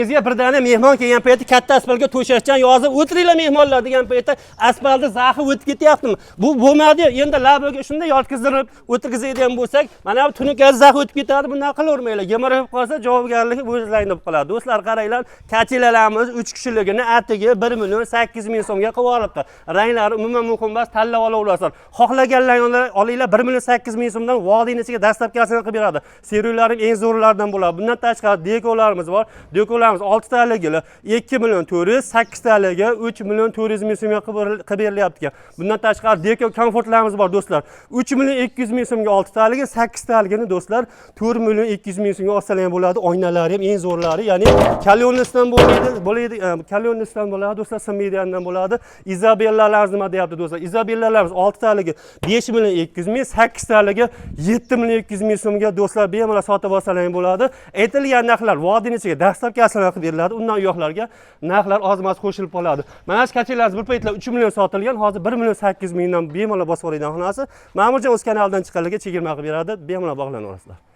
Bizga bir dana mehmon kelgan paytda katta asfaltga to'shakchan yozib o'tiringlar mehmonlar degan paytda asfaltni zaxi o'tib ketyaptimi? Bu bo'lmadi. Endi laboga shunday yotqizdirib o'tirgizadigan bo'lsak, mana bu tunukasi zax o'tib ketadi. Bundan qilavermanglar. Gemirib qolsa, javobgarligi o'zlaringda bo'lib qoladi. Do'stlar, qaranglar, kachilalarimiz 3 kishiligini atigi 1 million 8 ming so'mga qilib olibdi. Ranglari umuman muhim emas, tanlab olaverasizlar. Xohlaganlaringni olinglar, 1 million 8 ming so'mdan vodiyni ichiga dastlabkasini qilib beradi. Seriylarim eng zo'rlaridan bo'ladi. Bundan tashqari dekolarimiz bor. Dekolarimiz 6 taligi 2 million 400, 8 taligi 3 million 400 ming so'mga qilib berilyapti ekan. Bundan tashqari deko komfortlarimiz bor, do'stlar. 3 million 200 ming so'mga 6 taligi, 8 taligini, do'stlar, 4 million 200 ming so'mga olsalar ham bo'ladi. Oynalari ham eng zo'rlari, ya'ni Kalyonisdan bo'ladi, Kalyonisdan bo'ladi, do'stlar, Simediandan bo'ladi. Izabellalarimiz nima deyapti, do'stlar? Izabellalarimiz 6 taligi 5 million 200 ming, 8 taligi 7 million 200 ming so'mga, do'stlar, bemalol sotib olsalar ham bo'ladi. Aytilgan narxlar vodiyning ichiga dastlabki qilib beriladi. Undan u yoqlarga narxlar ozmaz qo'shilib qoladi. Mana shu kachelarimiz bir paytlar 3 million sotilgan, hozir 1 million 800 mingdan bemalol bosib oladigan xonasi. Ma'murjon o'z kanalidan chiqqanlarga chegirma qilib beradi, bemalol bog'lanaverasizlar.